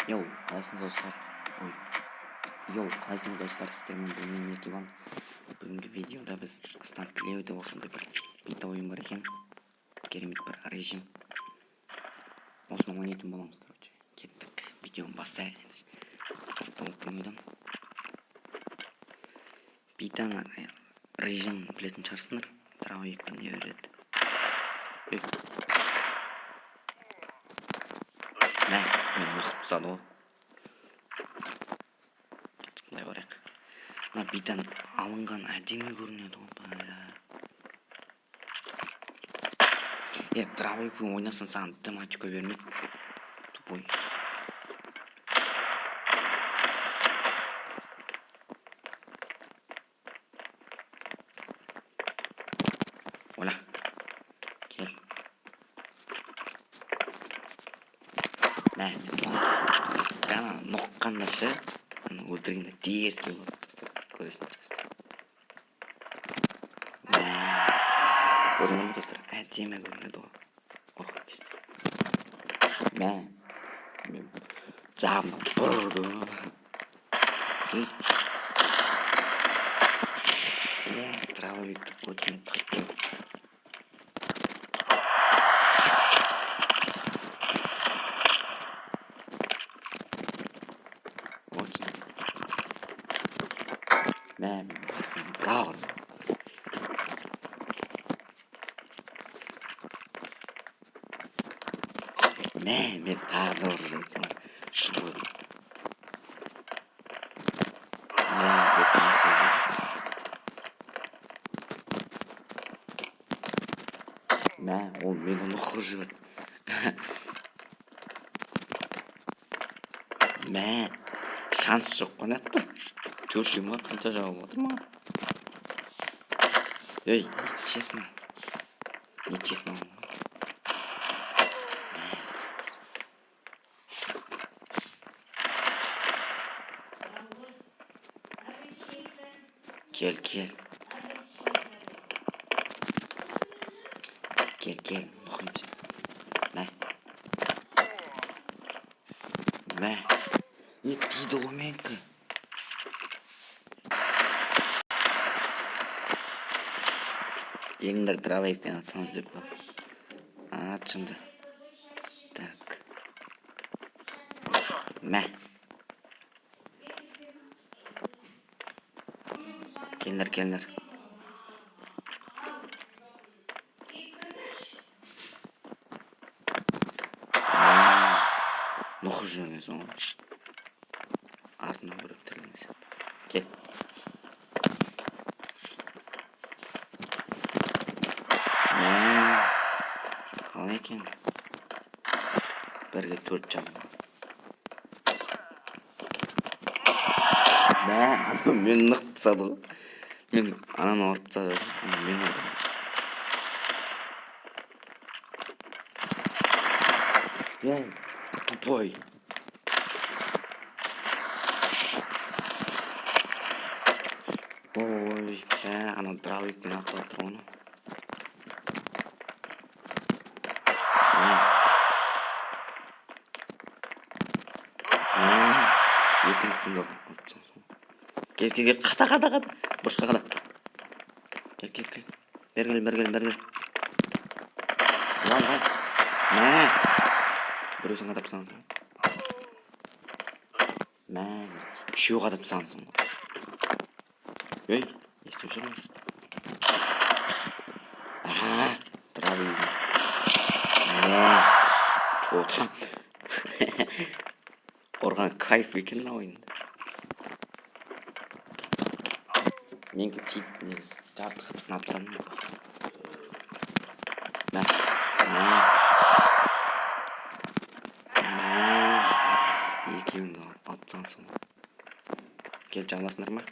Йоу, қалайсыңдар, достар? Ой. Йоу, қалайсыңдар, достар? Сіздермен бұл мен, Еркебұлан. Бүгінгі видеода біз Стант Леоде осындай бір бита ойын бар екен. Керемет бір режим. Осыны ойнайтын боламыз, короче. Кеттік. Видеоны бастайық енді. Қызықталып ойдан. Битаны режим білетін шығарсыңдар. Дробовикпен не береді. Ей. Мә, мен нұқып тастады ғой. Кеттік, былай барайық. Мына битан алынған әдемі көрінеді ғой, бля. Е, дробовикпен ойнасаң, саған дым очко бермейді. Тупой. Оля. Кел. Мә, мен ана ноққанда ше, ана өлтіргенде дерзкий болады, достар. Көресіңдер қазір. Мә. Көрдіңдер ме, достар? Әдемі көрінеді ғой. Ох, мә. Мен жағымнан бір ұрды. Ей. Бля, дробовикті көтіме тығып қойып. Окей. Мә, мен басынан бір-ақ ұрдым. Мә, мен тағы да ұрып жібердім. Мә, бесін Мә, ол мені нұқып жіберді. Мә, шанс жоқ қой мына. Төртеу ма, қанша жабылып жатыр маған? Ей, нечестно. Нечестно. Мә, кел, кел. Кел, кел, нұқимын сені. Мә. Мә. Не тиді ғой менікі. Келіңдер, дробовикпен атсамыз деп қой. Ат шынды. Так. Мә. Келіңдер, келіңдер. Мә. Нұқып жібергенсің ғой. Артынан біреу тірілген сияқты. Кел. Мә. Қалай екен? Бірге төрт жабылған. Мә, анау мені нық тастады ғой. Мен ананы ұрып тастады, ана мен ұрдым. Ей, тупой. Ой, бля, анау дробовикпен атып жатыр ғой оны. Мә. Мә. Екіншісін де ұрып тастадым. Кел, кел, кел, қата, қата, қата. Бұрышқа қата. Кел, кел, кел. Бері кел, бері кел, бері кел. Давай, давай. Мә. Біреусін қадап тастағансың. Мә, үшеуі қадап тастағансың ғой. Ей, не істеп жүрмін? А, дробовик. Мә. Чё там? Ұрған кайф екен мына ойында. Менікі тиді негізі. Жарты қыпысын алып тастадым. Мә. Мә. Мә. Екеуін де алып тастағансың ғой. Кел, жабыласыңдар ма?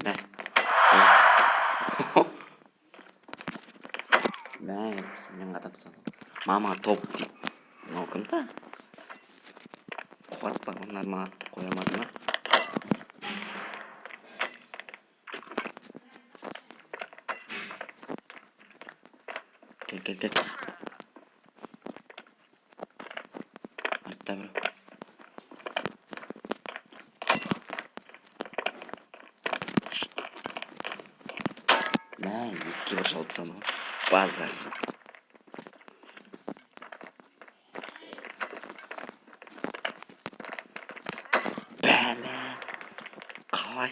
Мә. Мә, мен қадап тастадым. Мама топ дейді. Мынау кім та? Қуат па, олар маған қоя алмады ма? Кел. Кел, кел, кел. Артта біреу. Мә, екіге бір шалып тастады ғой. Базар. Бәле. Қалай?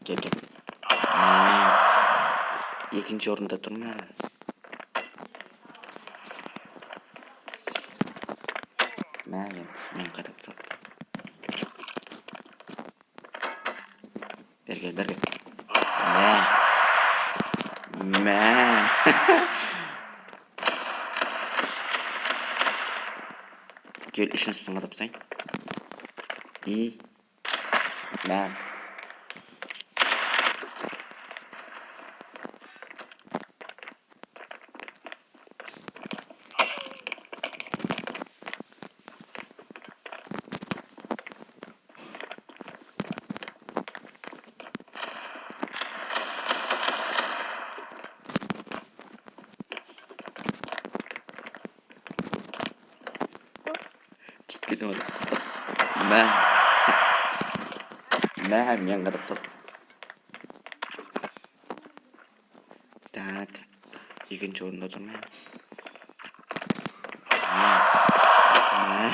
Кел, кел. Мә. Екінші орында тұрмын әлі. Мә, мен қадап тастапты. Бері кел, бері кел. Мә. Мә. Кел, үшіншісін қадап тастайын. И. Мә. Тиіп кетемін. Мә. Мә, мен қадап тастадым. Так. Екінші орында тұрмын. Мә. Мә.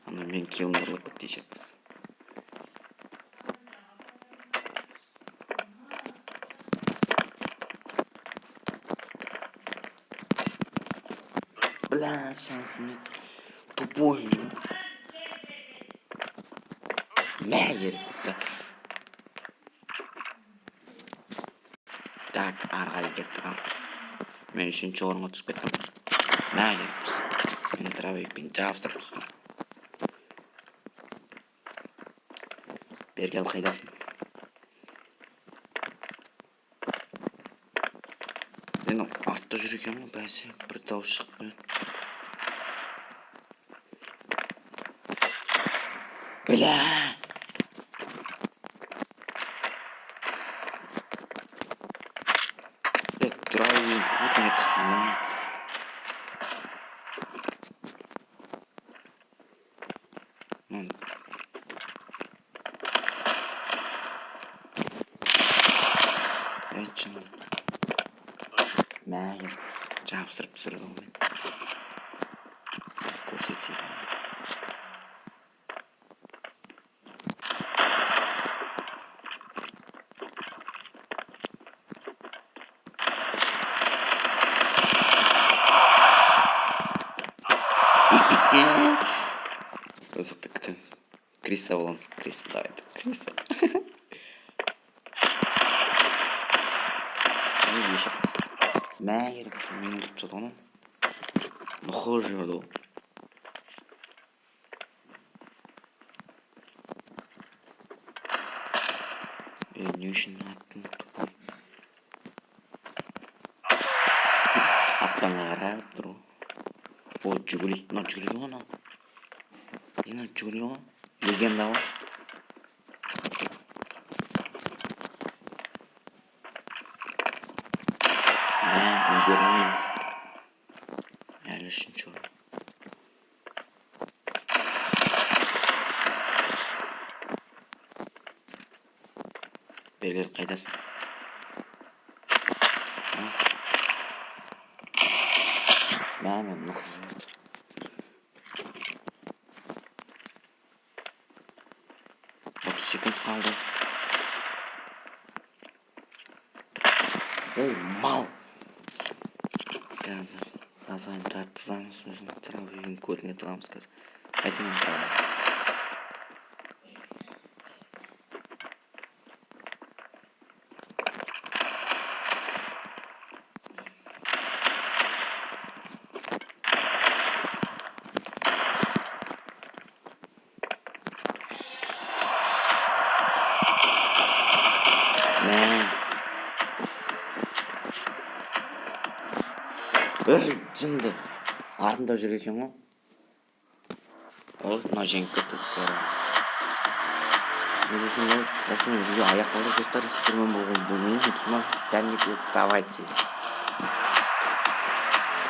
Ана мен килімді ұрлап кетті дешекпіз. Бля, шансым нет. Тупой. Мә, керек болса. Так, ары қарай кеттік ал. Мен үшінші орынға түсіп кеттім. Мә, керек болса. Мен дробовикпен жабыстырып түстім. Бері кел, қайдасың? Мен артта жүр екенмін ғой, бәсе, бір дауыс шығып қояды. Бля! Е, дробовик өтіне тықтым, мә. Мынаны. Ей, жынды. Мә, жабыстырып түсірді ғой мен. Көрсетейін. Ұзақты күтеміз. Криса боламыз. Криса, давайте. Криса. Не ешекпіз. Мә, керек болса, мені өлтіріп тастады ғой анау. Нұхы жіберді ғой. Е, не үшін аттың, тупой? Аспанға қарап тұр ғой. О, Жигули. Мынау Жигули ғой анау. Е, мынау Жигули ғой. Легенда ғой. Мә, үлгермеймін. Әлі үшінші орын. Бері кел, қайдасың? А? Мә, мен нұқы жіберді. 30 секунд қалды. Ей, мал! Қазір қазан тартқызамыз, өзін дробовигін көтіне тығамыз қазір. Қайтадан тығамыз. Мә. Ей, жынды. Артында жүр екен ғой. О, мынау жеңіп кетті, террорист. Не десем болады, осымен видео аяқталды, достар. Сіздермен болған бұл мен, Еркебұлан. Бәріңе де давайте.